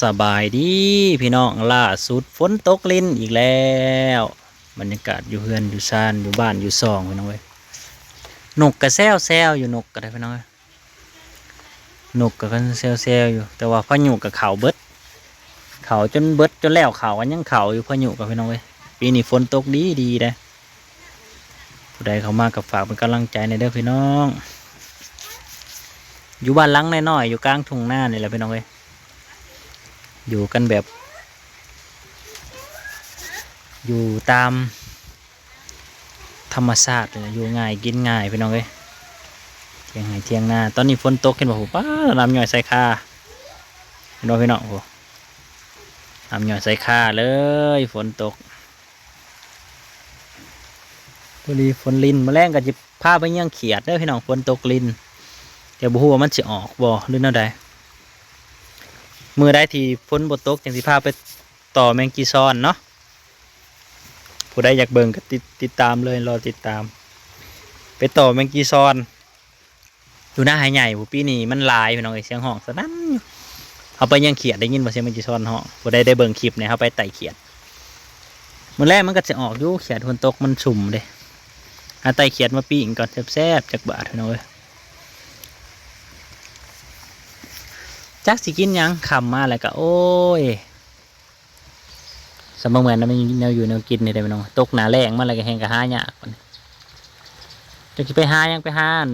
ສະບາຍດີພີ່ນ້ອງ, ລ່າສຸດຝົນຕົກລິນອີກແລ້ວ. ບັນຍາກາດຢູ່ເຮືອນຢູ່ຊານ ຢູ່ບ້ານຢູ່ຊ່ອງພີ່ນ້ອງເອີຍ. ນົກກະແຊວໆຢູ່, ນົກກະໄດ້ພີ່ນ້ອງເອີຍ. ນົກກະແຊວໆຢູ່, ແຕ່ວ່າພາຍຸກະເຂົ້າເບິດ, ເຂົ້າຈົນເບິດ ຈົນແລ້ວເຂົ້າ ກະຍັງເຂົ້າຢູ່ພາຍຸກະພີ່ນ້ອງເອີຍ. ປີນີ້ຝົນຕົກດີໆເດ້. ຜູ້ໃດເຂົ້າມາກໍຝາກເປັນກຳລັງໃຈແດ່ເດີພີ່ນ້ອງ. ຢູ່ບ້ານຫຼັງນ້ອຍໆ ຢູ່ກາງທົ່ງນານີ້ແຫຼະພີ່ນ້ອງເອີຍ. ຢູ່ກັນແບບ ຢູ່ຕາມທຳມະຊາດນີ້ແຫຼະ, ຢູ່ງ່າຍກິນງ່າຍພີ່ນ້ອງເອີຍ. ຖຽງໄຮ່ຖຽງນາ ຕອນນີ້ຝົນຕົກ ເຫັນບໍ່ ຜູ້ປ້າ ນ້ຳຍ້ອຍໃສ່ຄາ ເຫັນບໍ່ພີ່ນ້ອງ. ຜູ້ ນ້ຳຍ້ອຍໃສ່ຄາເລີຍ ຝົນຕົກ. ພໍດີຝົນລິນ, ມື້ແລງກໍຊິພາໄປເຍືອງຂຽດເດີພີ່ນ້ອງ. ຝົນຕົກລິນ ແຕ່ບໍ່ຮູ້ວ່າມັນຊິອອກບໍ່ ຫຼືແນວໃດ. ມື້ໃດທີ່ຝົນບໍ່ຕົກ ຈັ່ງຊິພາໄປຕໍ່ແມງຈີຊອນເນາະ. ຜູ້ໃດຢາກເບິ່ງກໍຕິດ ຕິດຕາມເລີຍ, ລໍຕິດຕາມ ໄປຕໍ່ແມງຈີຊອນ. ຢູ່ນາໄຮ່ໃຫຍ່ພຸ້ນ ປີນີ້ມັນຫຼາຍພີ່ນ້ອງເອີຍ, ສຽງຮ້ອງສະໜັ່ນຢູ່. ເຮົາໄປເຍືອງຂຽດ ໄດ້ຍິນບໍ່ ສຽງແມງຈີຊອນຮ້ອງ. ຜູ້ໃດໄດ້ເບິ່ງຄລິບນີ້ ເຮົາໄປໄຕ່ຂຽດ. ມື້ແລງມັນກໍຊິອອກຢູ່, ຂຽດຝົນຕົກມັນຊຸ່ມເດ້. ຫາໄຕ່ຂຽດມາປີ້ງກ່ອນ ແຊບໆຈັກບາດພີ່ນ້ອງເອີຍ. ຈັກຊິກິນຫຍັງ ຄ່ຳມາແລ້ວກໍ ໂອ້ຍ ສຳບໍ່ແມ່ນແນວຢູ່ແນວກິນນີ້ເດ້ພີ່ນ້ອງ. ຕົກໜ້າແລ້ງມາແລ້ວກໍແຮ່ງກໍຫາຍາກບັດນີ້. ຈັກຊິໄປຫາຫຍັງ ໄປຫາອັນ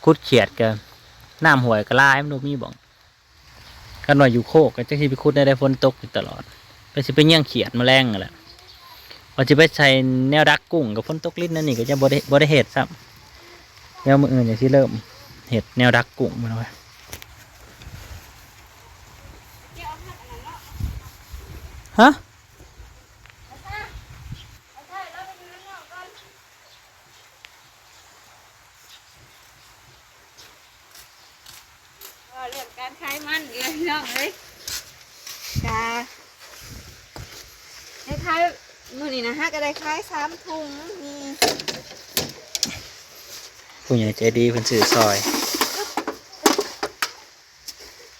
ຂຸດຂຽດກໍ ນ້ຳຫ້ວຍກໍຫຼາຍ ມັນບໍ່ມີບ່ອນ. ຄັນວ່າຢູ່ໂຄກກໍຈັກຊິໄປຂຸດແນວໃດ ຝົນຕົກຢູ່ຕະຫຼອດ. ກໍຊິໄປເຍືອງຂຽດມາແລງຫັ້ນແຫຼະ. ວ່າຊິໄປໃສ່ແນວດັກກຸ້ງ ກໍຝົນຕົກລິນແນວນີ້ ກໍຍັງບໍ່ໄດ້ ບໍ່ໄດ້ເຮັດຊ້ຳ. ແລ້ວມື້ອື່ນຈັ່ງຊິເລີ່ມເຮັດແນວດັກກຸ້ງ ພີ່ນ້ອງເອີຍ. ຮະ? ເວົ້າເລື່ອງການຂາຍມັນອີກແລ້ວພີ່ນ້ອງເອີຍ. ກະ ໄດ້ຂາຍ ມື້ນີ້ນະ ຫາກໍໄດ້ຂາຍສາມຖົງ. ມີຜູ້ໃຫຍ່ໃຈດີເພິ່ນຊື້ຊ່ອຍ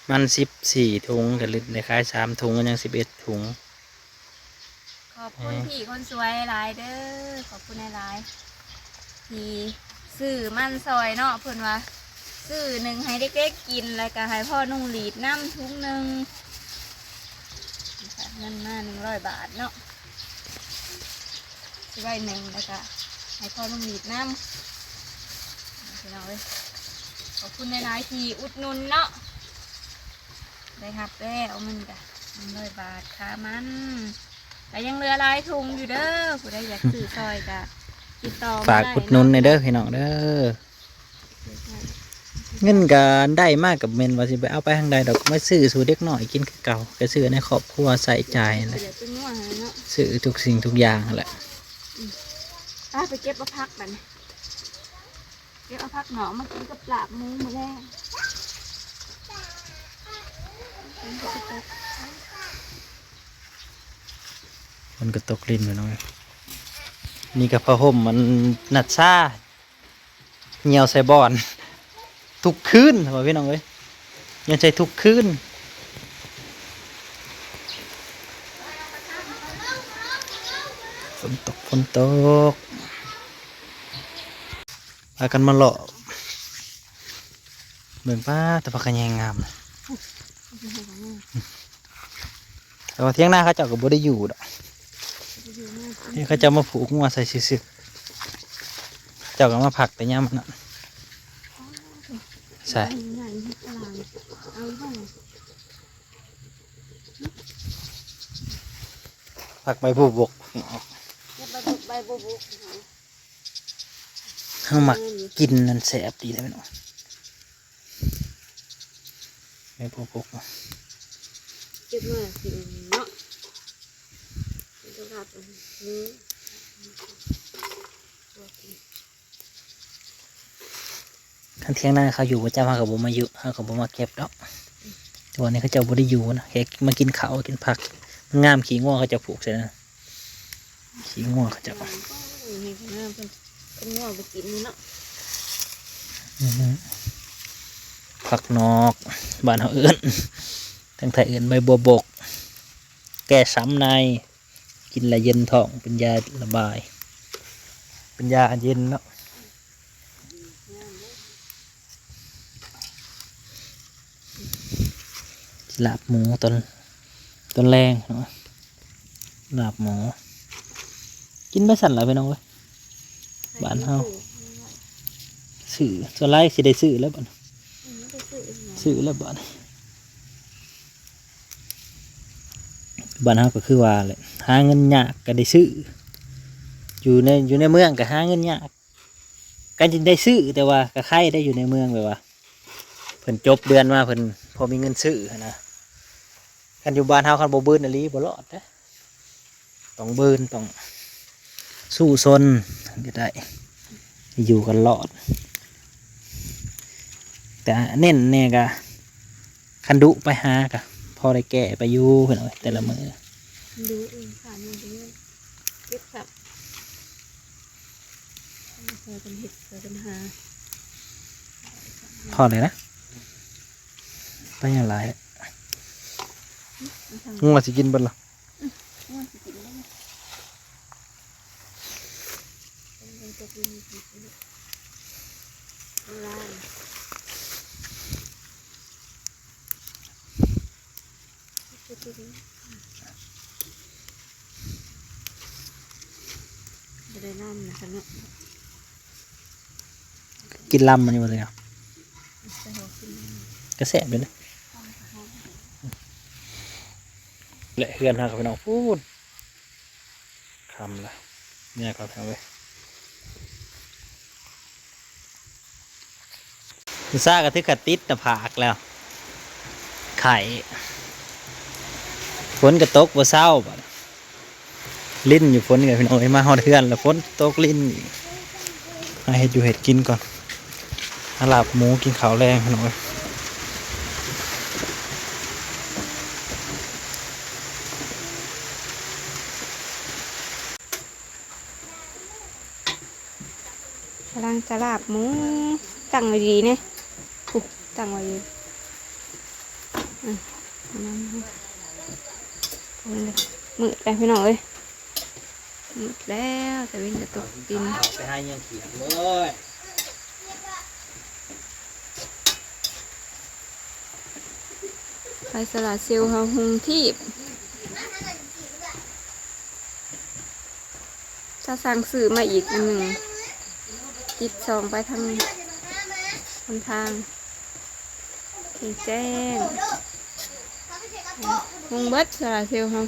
ມັນສິບສີ່ຖົງ ກໍໄດ້ຂາຍສາມຖົງ ກໍຍັງສິບເອັດຖົງ. ຂອບຄຸນ ເອີ ພີ່ຄົນສວຍຫຼາຍເດີ, ຂອບຄຸນຫຼາຍໆ ທີ່ຊື້ມັນຊ່ອຍເນາະ. ເພິ່ນວ່າຊື້ໜຶ້ງໃຫ້ເດັກໆກິນ ແລ້ວກໍໃຫ້ພໍ່ນຸ່ງຫຼີດນຳຖົງໜຶ່ງ. ຝາກເງິນມາໜຶ່ງຮ້ອຍບາດເນາະ, ຊິໄວ້ໜຶ້ງ ແລ້ວກໍໃຫ້ພໍ່ນຸ່ງຫຼີດນຳ ພີ່ນ້ອງເອີຍ. ຂອບຄຸນຫຼາຍໆທີ່ອຸດໜູນເນາະ. ໄດ້ຮັບແລ້ວເງິນກະໜຶ່ງຮ້ອຍບາດຄ່າມັນ, ກະຍັງເຫຼືອຫຼາຍຖົງຢູ່ເດີ. ຜູ້ໃດຢາກຊື້ຊ່ອຍກະຕິດຕໍ່ມາ ຝາກອຸດໜູນແດ່ເດີພີ່ນ້ອງເດີ. ເງິນກະໄດ້ມາກະແມ່ນວ່າຊິໄປເອົາໄປທາງໃດດອກ, ມາຊື້ສູ່ເດັກນ້ອຍກິນຄືເກົ່າ, ກະຊື້ໃນຄອບຄົວໃຊ້ຈ່າຍຫັ້ນແຫຼະ, ຊື້ທຸກສິ່ງທຸກຢ່າງຫັ້ນແຫຼະ. ອືມ ໄປ ໄປເກັບເອົາຜັກບັດນີ້. ເກັບເອົາຜັກໜອກມາກິນກັບລາບໝູມື້ແລງ. ຝົນກໍຕົກລິນພີ່ນ້ອງເອີຍ. ນີ້ກໍຜ້າຫົ່ມມັນນັດຊາ ຍ່ຽວໃສ່ບ່ອນທຸກຄືນວ່າພີ່ນ້ອງເອີຍ. ຍັງໃສ່ທຸກຄືນ. ຝົນຕົກ ຝົນຕົກ. ພາກັນມາເລາະເບິ່ງ ປ້າ ແຕ່ຜັກຂະແຍງງາມ. ແຕ່ວ່າຖຽງນາເຂົາເຈົ້າກໍບໍ່ໄດ້ຢູ່ດອກ. ນີ້ເຂົາເຈົ້າມາຜູກງົວໃສ່ຊື່ໆ. ເຂົາເຈົ້າກໍມາພັກແຕ່ຍາມນັ້ນ. ໃສ່ ຜັກໃບບົວບົກ. ເກັບໃບບົວບົກ ໃບບົວບົກ. ເຮົາມັກກິນ ອັນນັ້ນແຊບດີເດ້ພີ່ນ້ອງ. ແມ່ນ ເກັບມາກິນເນາະ. ຄັນຖຽງນາເຂົາຢູ່ປະຈຳ ເຮົາກໍບໍ່ມາຢູ່ ເຮົາກໍບໍ່ມາເກັບດອກ. ແຕ່ວ່ານີ້ເຂົາເຈົ້າບໍ່ໄດ້ຢູ່ນະ, ແຄ່ມາກິນເຂົ້າກິນຜັກ. ມັນງາມ ຂີ້ງົວເຂົາເຈົ້າຜູກໃສ່ນະ. ຂີ້ງົວເຂົາເຈົ້າ. ເອີ ເປັນງົວບໍ່ກິນເນາະ. ອືຮຶ ຜັກນອກ ບ້ານເຮົາເອີ້ນ. ທາງໄທເອີ້ນໃບບົວບົກ ແກ້ຊ້ຳໃນ ກິນແລ້ວເຢັນທ້ອງ ເປັນຢາລະບາຍ ເປັນຢາເຢັນເນາະ. ລາບໝູຕອນ ຕອນແລງເນາະ ລາບໝູ ກິນໄປຊັ້ນລະພີ່ນ້ອງເອີຍ. ບ້ານເຮົາຊື້ ສ່ວນຫຼາຍຊິໄດ້ຊື້ແລ້ວບັດ ຊື້ແລ້ວບັດ. ບ້ານເຮົາກໍຄືວ່າແຫຼະ ຫາເງິນຍາກກໍໄດ້ຊື້ ຢູ່ໃນ ຢູ່ໃນເມືອງກໍຫາເງິນຍາກ ກໍຈຶ່ງໄດ້ຊື້ ແຕ່ວ່າກໍໄຄໄດ້ຢູ່ໃນເມືອງ ແບບວ່າເພິ່ນຈົບເດືອນມາ ເພິ່ນພໍມີເງິນຊື້ຫັ້ນນະ. ຄັນຢູ່ບ້ານເຮົາ ຄັນບໍ່ບືນອີ່ຫຼີ ບໍ່ລອດເດ້. ຕ້ອງບືນ ຕ້ອງສູ້ຊົນ ຈັ່ງຊິໄດ້ຢູ່ກັນລອດ. ແຕ່ເນັ້ນແດ່ກະ ຄັນດຸໄປຫາກະພໍໄດ້ແກ້ໄປຢູ່ພີ່ນ້ອງເອີຍ ແຕ່ລະມື້. ດຸ ຂາດເງິນໄປເລີຍ ເກັບຊັບ ຊ່ວຍກັນເຮັດ ຊ່ວຍກັນຫາ. ພໍແລ້ວນະ ໄປຫຍັງຫຼາຍ ງົວຊິກິນເບິດລະ. ບໍ່ໄດ້ນ້ຳນະຄັນເນາະ ກິນລຳອັນນີ້ບໍ່ເລີຍ ແຊບຢູ່ເດ້. ແລະເຮືອນເຮົາກັບພີ່ນ້ອງ ພຸ້ນ ຄ່ຳລະ ເມືອກ່ອນພີ່ນ້ອງເອີຍ. ອຸດສາກໍຖືກກັນຕິດໜ້າຜາກແລ້ວ ໄຂ້ ຝົນກໍຕົກບໍ່ເຊົາ ບາດນີ້ຫຼິ້ນຢູ່ຝົນນີ້ແຫຼະພີ່ນ້ອງເອີຍ. ມາຮອດເຮືອນແລ້ວຝົນຕົກຫຼິ້ນອີກ. ຫາເຮັດຢູ່ເຮັດກິນກ່ອນ ຫາລາບໝູກິນເຂົ້າແລງພີ່ນ້ອງເອີຍ. ກຳລັງຈະລາບໝູ ຕັ້ງໄວ້ດີເນາະ ພຸ້ນ ຕັ້ງໄວ້ຢູ່ ອາ ອັນນັ້ນ ມືດແລ້ວພີ່ນ້ອງເອີຍ ມືດແລ້ວ ຕາເວັນກະຕົກດິນ. ໄປຫາຫຍັງກິນເວີຍ. ໄຟໂຊລາເຊວເຮົາຮຸ່ງທີບ ຈະສັ່ງຊື້ມາອີກອັນໜຶ່ງ ຕິດສ່ອງໄປທາງຫົນທາງ ແຈ້ງ ຮຸ່ງເບິດໂຊລາເຊວເຮົາ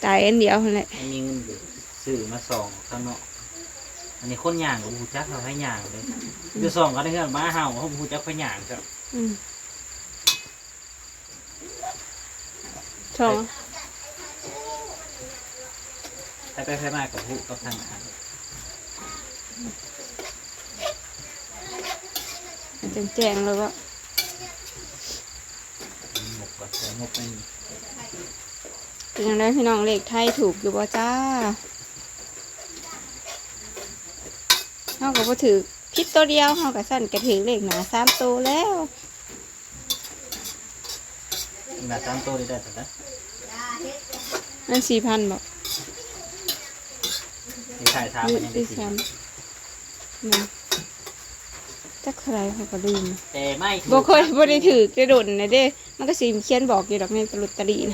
ຕາຍອັນດຽວຫັ້ນແຫຼະ. ບໍ່ມີເງິນຊື້ມາສ່ອງຂ້າງນອກ ອັນນີ້ຄົນຍ່າງກໍບໍ່ຮູ້ຈັກວ່າໃຜຍ່າງເດ້ ແຕ່ສ່ອງເຂົ້າໃນເຮືອນໝາເຫົ່າ ເຮົາບໍ່ຮູ້ຈັກໃຜຍ່າງຊ້ຳ. ອືມ ສອງ ໃຜໄປໃຜມາກໍຮູ້ກັບທາງນັ້ນ ແຈ້ງໆ ແລ້ວກໍ ໝົດກ່ອນ ໝົດໄປນີ້. ເປັນຈັ່ງໃດພີ່ນ້ອງ ເລກໄທຖືກຢູ່ບໍ່ຈ້າ? ເຮົາກໍບໍ່ຖືກ ຜິດໂຕດຽວ ເຮົາກໍຊັ້ນກໍຖືກເລກໜ້າສາມໂຕແລ້ວ. ໜ້າສາມໂຕນີ້ໄດ້ເທົ່າໃດ? ມັນສີ່ພັນບໍ? ເລກທ້າຍສາມມັນຍັງໄດ້ສີ່ພັນ ແມ່ນ ຈັກເທົ່າໃດເຮົາກໍລືມ ແຕ່ໄມ້ຖືກ ບໍ່ເຄີຍ ບໍ່ໄດ້ຖືກແຕ່ດົນນະເດ້. ມັນກໍຊິຂຽນບອກຢູ່ດອກໃນລອດຕະລີນະ.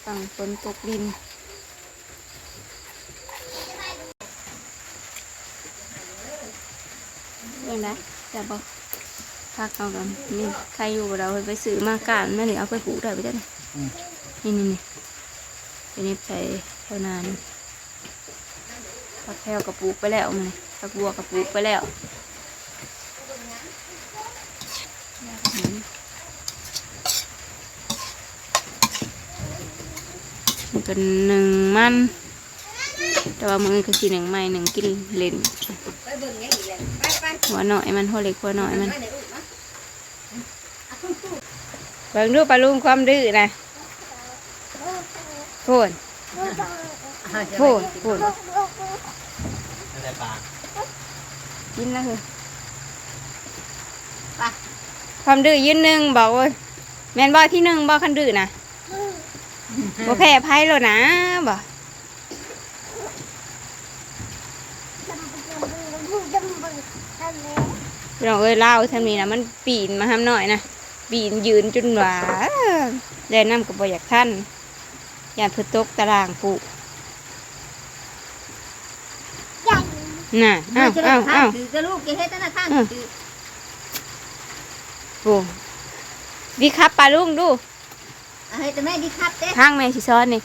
ຝັ່ງຝົນຕົກດິນ ເບິ່ງໄດ້ ແຊບບໍ່? ຜັກເຮົາກໍມີໄຄຢູ່ ບໍ່ໄດ້ເອົາໄປຊື້ມາກ້ານ ແມ່ນນີ້ເອົາໄປປູກໄດ້ບໍ່ຈັກນີ້? ອືມ ນີ້ໆໆ ໄປເໜັບໃສ່ແຖວໜ້ານີ້. ຜັກແພວກໍປູກໄປແລ້ວມື້ນີ້ ຜັກບົວກໍປູກໄປແລ້ວ. ມັນກໍໜຶ້ງມັນ ແຕ່ວ່າມື້ອື່ນກໍຊິໜຶ້ງໃໝ່ ໜຶ້ງກິນເຫຼັ້ນ. ຫົວນ້ອຍມັນ ຫົວເລັກຫົວນ້ອຍມັນ. ເບິ່ງດູປາລຸງຄວາມດື້ນະ ພຸ້ນ ພຸ້ນ ພຸ້ນ ນັ້ນແຫຼະປາ. ກິນແລ້ວເຮີ້ຍ ໄປ ຄວາມດື້ຢືນໜຶ່ງບໍ່ເວີຍ ແມ່ນບໍ່ ທີໜຶ່ງບໍ່ ຄັນດື້ນະ ບໍ່ແພ້ໃຜໂລດນະບໍ່. ພີ່ນ້ອງເອີຍ ລາວຊ່ຳນີ້ນະ ມັນປີນມາຫາມນ້ອຍນະ ປີນຢືນຈົນວ່າ ແລ່ນນຳກໍບໍ່ຢາກທັນ ຢ້ານເພິ່ນຕົກຕາລ່າງພຸ້ນນະ. ອ້າວ ອ້າວ ອ້າວ ຖືກະລູກ ຢ່າເຮັດນະ ທາງ ອືມ ຖືກ ໂອ້ ດີຄັບປາລຸງດູ. ເຮັດແຕ່ແມ່ດີຄັບເດ້ ຟັງແມ່ຊິສອນນີ້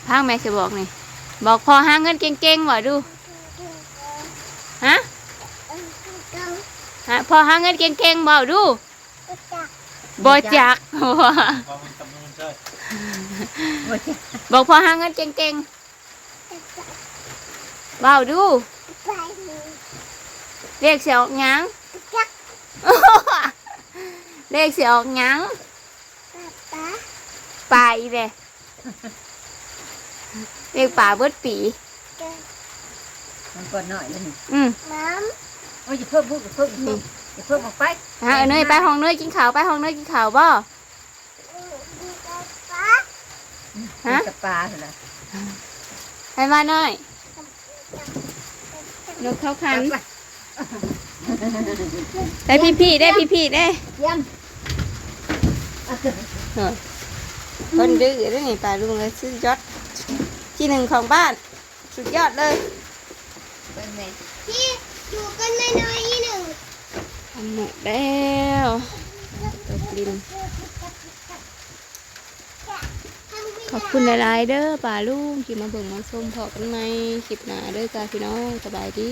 ຟັງແມ່ຊິບອກນີ້ ບອກພໍ່ຫາເງິນເກັ່ງໆ ເວົ້າດູ ຮະ ຮະ ພໍ່ຫາເງິນເກັ່ງໆ ເວົ້າດູ ບໍ່ຈັກ ບໍ່ຈັກ ບໍ່ຈັກ ບອກພໍ່ຫາເງິນເກັ່ງໆ ເວົ້າດູ ເລກຊິອອກຫຍັງ ຈັກ ເລກຊິອອກຫຍັງ ປາ ປາອີກແຫຼະ ລ້ຽງປາເບິດປີ ມັນກໍນ້ອຍແລ້ວນີ້ ອືມ ໂອ້ຍ ຢ່າເພີ່ມລູກ ຢ່າເພີ່ມ ຢ່າເພີ່ມ ອືມ ຢ່າເພີ່ມອອກໄປ ຫາເອີເນີຍ ໄປຫ້ອງເນີຍກິນເຂົ້າ ໄປຫ້ອງເນີຍກິນເຂົ້າບໍ່ ຮະ ກິນແຕ່ປາຫັ້ນນະ ໃຜວ່ານ້ອຍ ນົກເຂົາຂັນ ໄປ ໄປ ໄປ ພີ່ໆ ເດ້ ພີ່ໆ ເດ້ ຕຽມ ເອີ ຄົນດື້ເດ້ນີ້ ປາລຸງເອີຍ ສຸດຍອດ ທີໜຶ່ງຂອງບ້ານ ສຸດຍອດເລີຍ ເບິ່ງແມ່ ພີ່ ຢູ່ກັນໜ້ອຍໆ ໜຶ່ງ ອັນໝົດແລ້ວ ຕົກລິນ ຂອບຄຸນຫຼາຍໆ ເດີ ປາລຸງ ທີ່ມາເບິ່ງມາຊົມ ພໍ້ກັນໃໝ່ຄລິບໜ້າເດີຈ້າ ພີ່ນ້ອງ ສະບາຍດີ.